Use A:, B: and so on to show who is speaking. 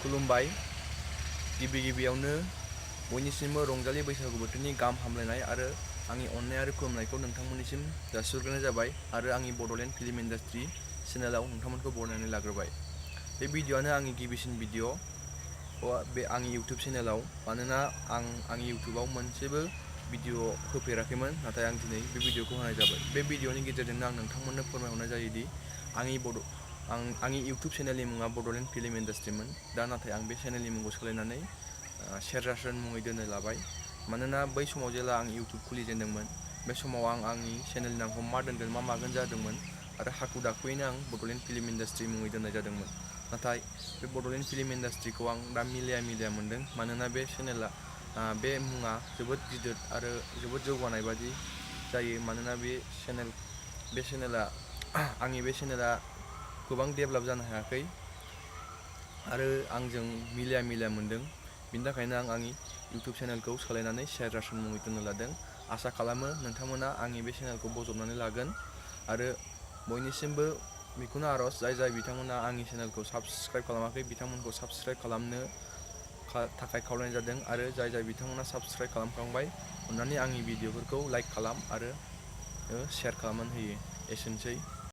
A: खुलुमबाय। गिबियावनो बयनिसिमबो रंजालि बैसागु बोथोरनि गाहाम हामलायनाय आरो आंनि अननाय आरो खुलुमनायखौ नोंथांमोननिसिम जासिहरग्रोनाय जाबाय आरो आंनि बड'लेण्ड फिल्म इन्डास्ट्रि चेनेलाव नोंथांमोनखौ बरायनानै लाग्रोबाय। बे भिडिअ'आनो आंनि गिबिसिन भिडिअ' बे आंनि इउटुब चेनेलाव, मानोना आं आंनि इउटुबाव मोनसेबो भिडिअ' होफेराखैमोन, नाथाय आं दिनै बे भिडिअ'खौ होनाय जाबाय। बे भिडिअ'नि गेजेरजोंनो आं नोंथांमोननो फोरमायहरनाय जायोदि आंनि इउटुब चेनेलनि मुङा बड'लेण्ड फिल्म इन्डास्ट्रिमोन। दा नाथाय आं बे चेनेलनि मुंखौ सोलायनानै सेरजासन मुङै दोननो लाबाय। मानोना बै समाव जेला आं इउटुब खुलिजेनदोंमोन, बे समाव आं आंनि चेनेलनि नामखौ मा दोनगोन मा मागोन जादोंमोन आरो हाखु दाखुयैनो आं बड'लेण्ड फिल्म इन्डास्ट्रि मुङै दोननाय जादोंमोन। नाथाय बे बड'लेण्ड फिल्म इन्डास्ट्रिखौ आं दा मिलाया मोनदों, मानोना बे चेनेला बे मुङा जोबोद गिदिर आरो जोबोद जौगानाय बादि जायो। मानोना आंनि बे चेनेला गोबां डेभेलप जानो हायाखै आरो आंजों मिलाया मोनदों। बिनि थाखायनो आं आंनि इउटुब चेनेलखौ सोलायनानै सेरजासन मुङै दोननो लादों। आसा खालामो नोंथांमोना आंनि बे चेनेलखौ बजबनानै लागोन आरो बयनिसिमबो बेखौनो आर'ज, जाय बिथांमोना आंनि चेनेलखौ साबस्क्राइब खालामाखै बिथांमोनखौ साबस्क्राइब खालामनो थाखाय खावलायनाय जादों आरो जाय बिथांमोना साबस्क्राइब खालामखांबाय, अन्नानै आंनि भिडिअ'फोरखौ लाइक खालाम आरो शेयार खालामनानै होयो। एसेनोसै।